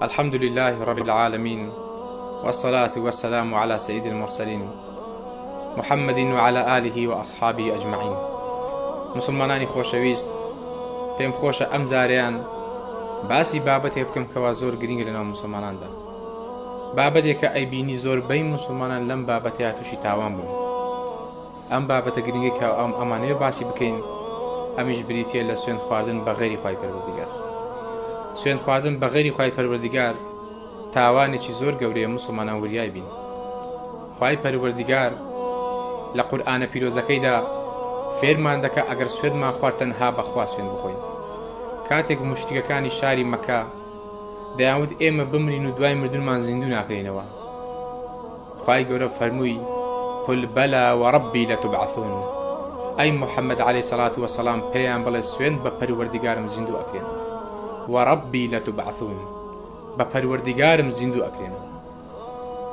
الحمد لله رب العالمین والصلاة والسلام على سيد المرسلین محمد وعلى آله وأصحابه أجمعين مسلمانانی خۆشەویست پێم خۆشە ئەم جارەیان باسی بابەتێک بکەم کەوا زۆر گرنگە لەناو مسلماناندا بابەتێکە ئەیبینی زۆربەی مسلمانان لەم بابەتەیە تووشی تاوان بوون ئەم بابەتە گرنگەی کە ئەم ئەمانەوێ باسی بکەین ئەمیش بریتیە لە سوێند خواردن بە غەیری خوای پەروەردگار سوێند خواردن بە غەیری خوای پەروەردگار تاوانێکی زۆر گەورەیە موسڵمانان وریای بین خوای پەروەردگار لە قورئانە پیرۆزەکەیدا فێرمان دەکا ئەگەر سوێندمان خوارد تەنها بەخوا سوێند بخۆین کاتێک موشریکەکانی شاری مەکە دەیانوت ئێمە بمرین و دوای مردنمان زیندوو ناکرێینەوە خوای گەورە فەرمووی، قل بلی وربی لتبعثون، ئەی محمد علیە سەڵات وسلام پێیان بڵێ سوێند بە پەروەردیگارم زیندوو ئەکرێنەوە، وربی لتبعثون، بە پەروەردیگارم زیندوو ئەکرێنەوە.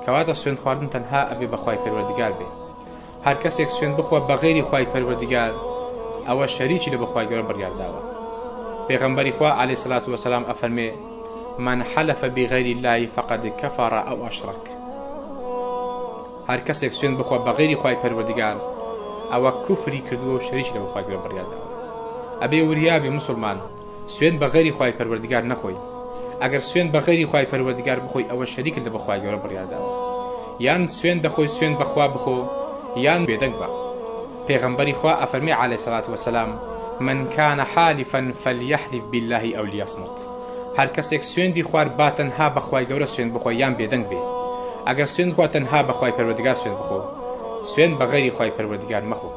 کەواتە سوێند خواردن تەنها ئەبێ بە خوای پەروەردگار بێ. هەر کەسێک سوێند بخوا بە غەیری خوای پەروەردگار ئەوە شەریکی لە بە خوای گەورە بڕیار داوە. پێغەمبەری خوا علیە سەلات وسلام ئەفەرمێ، من حلف بغیر اللە فقد کفر او اشرک. هەر کەسێک سوێند بخوا بە غەیری خوای پەروەردگار ئەوە کوفری کردووە و شەریکی لەگەڵ خوای گەورە بڕیار داوە. ئەبێ وریا بی موسڵمان سوێند بە غەیری خوای پەروەردگار نەخۆی. ئەگەر سوێند بە غەیری خوای پەروەردگار بخۆی ئەوە شەریکت لە بە خوای گەورە بڕیار داوە. یان سوێند دەخۆی سوێند بە خوا بخۆ یان بێدەنگ بە. پێغەمبەری خوا ئەفەرمێ علیە سەلات وسلام، من کان حالفا فلیحلف باللە او لیصمت. هەر کەسێک سوێندی خوارد با تەنها بە خوای گەورە سوێند بخۆ یان بێدەنگ بێ ئەگەر سوێند خوا تەنها بە خوای پەروەردگار سوێند بخۆ سوێند بە غەیری خوای پەروەردگار مەخۆ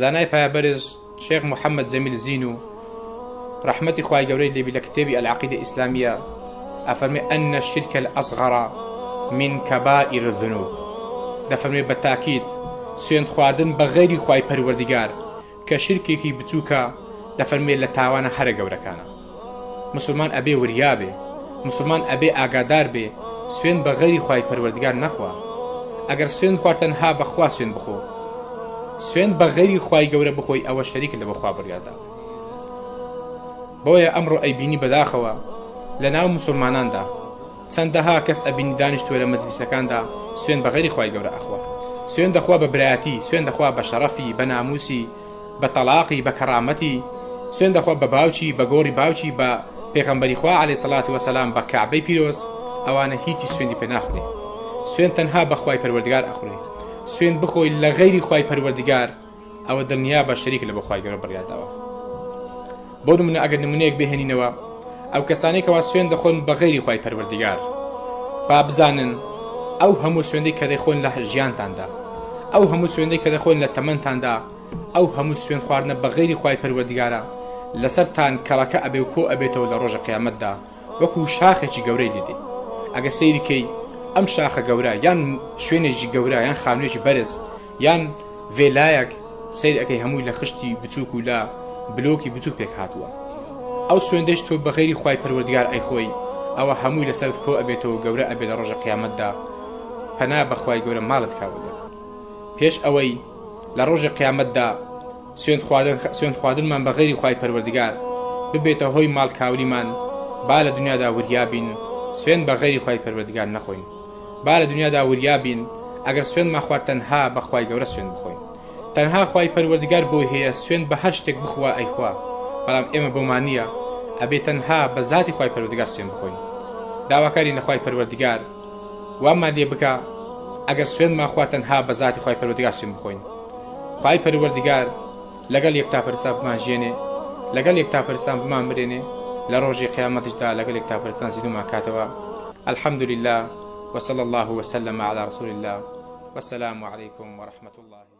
زانای پایەبەرز شێخ محەممەد جەمیل زین و ڕەحمەتی خوای گەورەی لێبی لە کتێبی العقیدە ئیسلامیە ئەفەرمێ أن الشرك الأصغر من كبائر الذنوب دەفەرمێ بە تاکید سوێند خواردن بە غەیری خوای پەروەردگار کە شیرکێکی بچوکە دەفەرموێ لە تاوانە هەرە گەورەکانە. موسڵمان ئەبێ وریا بێ، موسڵمان ئەبێ ئاگادار بێ سوێند بە غەیری خوای پەروەردگار نەخوا. ئەگەر سوێند خوارد تەنها بە خوا سوێند بخۆ. سوێند بە غەیری خوای گەورە بخۆی ئەوە شەریکت لە بۆ خوا بڕیار داوە. بۆیە ئەمڕۆ ئەیبینی بەداخەوە لە ناو موسڵماناندا چەندەها کەس ئەبینی دانیشتووە لە مەجلیسەکاندا سوێند بە غەیری خوای گەورە ئەخوا سوێند دەخوا بە برایەتی سوێند دەخوا بە شەڕەفی بە ناموسی بە تەڵاقی بە کەڕامەتی سوێند دەخوا بە باوکی بە گۆڕی باوکی بە پێغەمبەری خوا عەلەیهی سەڵات وەسەلام بە کەعبەی پیرۆز ئەوانە هیچی سوێندی پێ ناخورێ سوێند تەنها بە خوای پەروەردگار ئەخورێ سوێند بخۆی لە غەیری خوای پەروەردگار ئەوە دڵنیابە شەریکە لە بۆ خوای گەورە بڕیار داوە بۆ نمونە ئەگەر نمونەیەک بهێنینەوە ئەو کەسانەی کەوا سوێن دەخۆن بە غەیری خوای پەروەردگار با بزانن ئەو هەموو سوێندەی کە دەخۆن لە ژیانتاندا ئەو هەموو سوێندەی کە دەخۆن لە تەمەنتاندا ئەو هەموو سوێن خواردنە بە غەیری خوای پەروەردگارە لەسەرتان کەڵەکە ئەبێ و کۆ ئەبێتەوە لە ڕۆژە قیامەتدا وەکو شاخێکی گەورەی لێ دێ ئەگەر سەیری کەی ئەم شاخە گەورە یان شوێنێکی گەورە یان خانوویەکی بەرز یان ڤێلایەک سەیر ئەکەی هەمووی لە خشتی بچووک و لە بلۆکی بچووک پێک هاتووە ئەو سوێندەیش تۆ بە غەیری خوای پەروەردگار ئەیخۆی ئەوە هەمووی لەسەرت کۆ ئەبێتەوە گەورە ئەبێ لە ڕۆژە قیامەتدا پەنا بە خوای گەورە ماڵت کاول دەکا پێش ئەوەی لە ڕۆژی قیامەتدا سوێند خواردن سوێند خواردنمان بە غەیری خوای پەروەردگار ببێتە هۆی ماڵ کاولیمان با لە دنیادا وریا بین سوێند بە غەیری خوای پەروەردگار نەخۆین با لە دنیادا وریا بین ئەگەر سوێندمان خوارد تەنها بە خوای گەورە سوێند بخۆین تەنها خوای پەروەردگار بۆی هەیە سوێند بە هەر شتێک بخوا ئەیخوا بەڵام ئێمە بۆمان نییە ئەبێ تەنها بە زاتی خوای پەروەردگار سوێند بخۆین داواکارین لە خوای پەروەردگار وامان لێ بکا ئەگەر سوێندمان خوارد تەنها بە زاتی خوای پەروەردگار سوێند بخۆین خوای پەروەردگار لەگەڵ یەکتاپەرستان بمانژیێنێ لەگەڵ یەکتاپەرستان بمانمرێنێ لە ڕۆژی قیامەتیشدا لەگەڵ یەکتاپەرستان زیندوومان کاتەوە الحمد لله وصلى الله وسلم على رسول الله والسلام عليكم ورحمة الله.